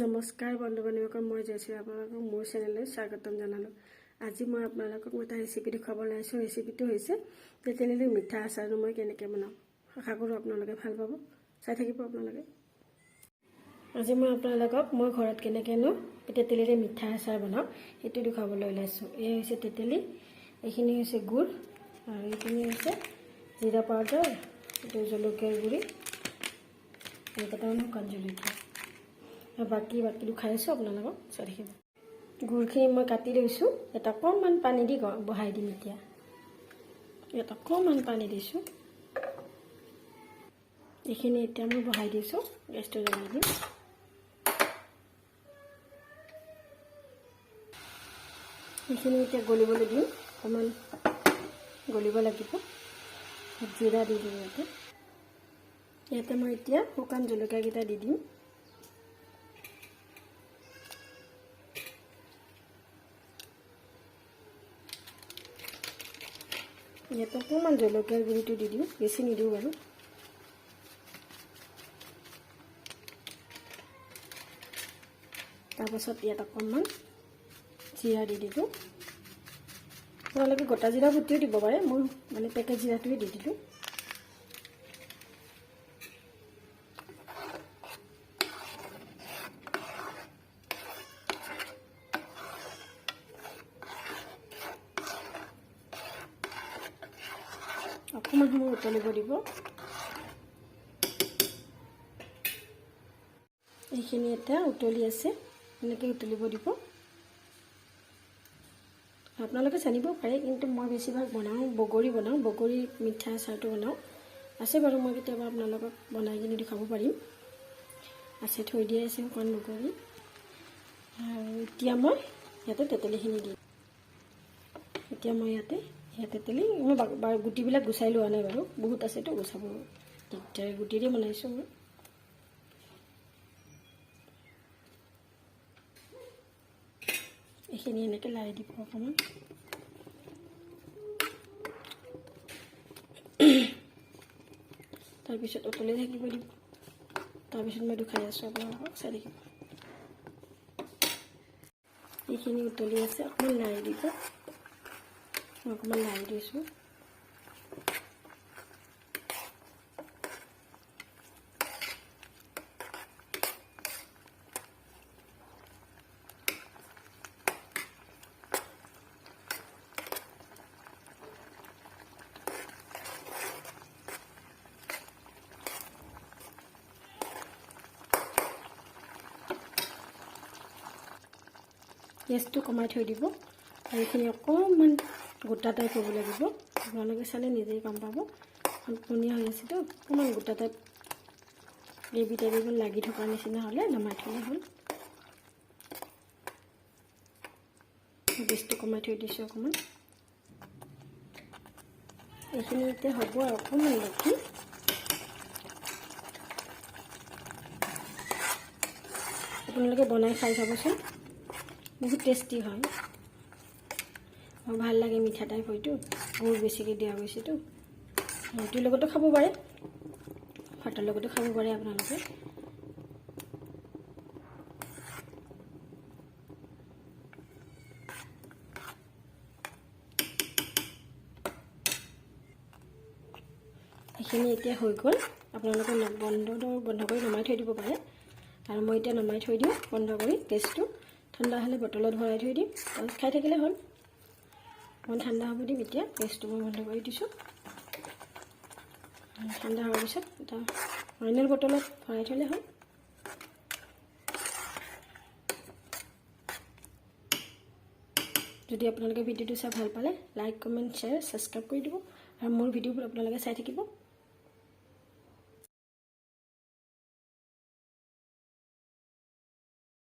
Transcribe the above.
নমস্কাৰ বন্ধু বান্ধৱীসকল, মই জয়শ্ৰী, আপোনালোকক মোৰ চেনেললৈ স্বাগতম জনালোঁ। আজি মই আপোনালোকক এটা ৰেচিপি দেখুৱাব ওলাইছোঁ। ৰেচিপিটো হৈছে তেতেলীৰ মিঠা আচাৰটো মই কেনেকৈ বনাওঁ। আশা কৰোঁ আপোনালোকে ভাল পাব, চাই থাকিব আপোনালোকে। আজি মই আপোনালোকক মই ঘৰত কেনেকৈনো তেতেলীৰে মিঠা আচাৰ বনাওঁ, সেইটো দেখুৱাবলৈ ওলাইছোঁ। এয়া হৈছে তেতেলী, এইখিনি হৈছে গুড় আৰু এইখিনি হৈছে জিৰা পাউডাৰ, এইটো জলকীয়াৰ গুড়ি আৰু কেইটামান শুকান জলকীয়া আৰু বাকী বাকী খাই আছোঁ, আপোনালোকক চাই থাকিব। গুড়খিনি মই কাটি লৈছোঁ। ইয়াত অকণমান পানী দি বহাই দিম। এতিয়া ইয়াত অকণমান পানী দিছোঁ। এইখিনি এতিয়া মই বহাই দিছোঁ। গেছটো জ্বলাই দিম। এইখিনি এতিয়া গলিবলৈ দিম। অকণমান গলিব লাগিব। জিৰা দি দিম ইয়াতে। ইয়াতে মই এতিয়া শুকান জলকীয়াকেইটা দি দিম। ইয়াত অকণমান জলকীয়াৰ গুড়িটো দি দিওঁ, বেছি নিদিওঁ বাৰু। তাৰপাছত ইয়াত অকণমান জিৰা দি দিলোঁ। আপোনালোকে গোটা জিৰা গুটিও দিব পাৰে, মই মানে পেকেট জিৰাটোৱে দি দিলোঁ। অকণমান সময় উতলিব দিব। এইখিনি এতিয়া উতলি আছে, এনেকৈ উতলিব দিব। আপোনালোকে জানিব পাৰে, কিন্তু মই বেছিভাগ বনাওঁ বগৰী বনাওঁ, বগৰী মিঠা আচাৰটো বনাওঁ। আছে বাৰু, মই কেতিয়াবা আপোনালোকক বনাই কিনে দেখুৱাব পাৰিম। আছে, থৈ দিয়া আছে শুকান বগৰী। আৰু এতিয়া মই ইয়াতে তেতেলীখিনি দিম। এতিয়া মই ইয়াতে সেয়া তেতেলী মই গুটিবিলাক গুচাই লোৱা নাই বাৰু, বহুত আছেতো, গুচাব দিগদাৰ। গুটিৰে বনাইছোঁ মই। এইখিনি এনেকৈ লাই দিব অকণমান। তাৰপিছত উতলি থাকিব দিব। তাৰপিছত মই দেখাই আছোঁ আপোনালোকক, চাই থাকিব। এইখিনি উতলি আছে, অকণমান লাই দিব। অকণমান লাই দিছোঁ। গেছটো কমাই থৈ দিব আৰু এইখিনি অকণমান গোটা টাইপ হ'ব লাগিব। আপোনালোকে চালে নিজেই গম পাব, অকণ পনীয়া হৈ আছেতো, অকণমান গোটা টাইপ, গ্ৰেভি টাইপ লাগি থকাৰ নিচিনা হ'লে নমাই থ'লে হ'ল। গেছটো কমাই থৈ দিছোঁ অকণমান। এইখিনি এতিয়া হ'ব আৰু অকণমান বাকী। আপোনালোকে বনাই খাই চাবচোন, বহুত টেষ্টি হয় আৰু ভাল লাগে। মিঠা টাইপ হয়তো, গুড় বেছিকৈ দিয়া গৈছেতো। ৰুটিৰ লগতো খাব পাৰে, ভাতৰ লগতো খাব পাৰে আপোনালোকে। এইখিনি এতিয়া হৈ গ'ল। আপোনালোকে বন্ধ বন্ধ কৰি নমাই থৈ দিব পাৰে আৰু মই এতিয়া নমাই থৈ দিওঁ বন্ধ কৰি গেছটো। ঠাণ্ডা হ'লে বটলত ভৰাই থৈ দিম, তাৰপিছত খাই থাকিলে হ'ল। অকণমান ঠাণ্ডা হ'ব দিম। এতিয়া গেছটো মই বন্ধ কৰি দিছোঁ। ঠাণ্ডা হোৱাৰ পিছত এটা অইলৰ বটলত ভৰাই থ'লে হ'ল। যদি আপোনালোকে ভিডিঅ'টো চাই ভাল পালে, লাইক, কমেণ্ট, শ্বেয়াৰ, ছাবস্ক্ৰাইব কৰি দিব আৰু মোৰ ভিডিঅ'বোৰ আপোনালোকে চাই থাকিব।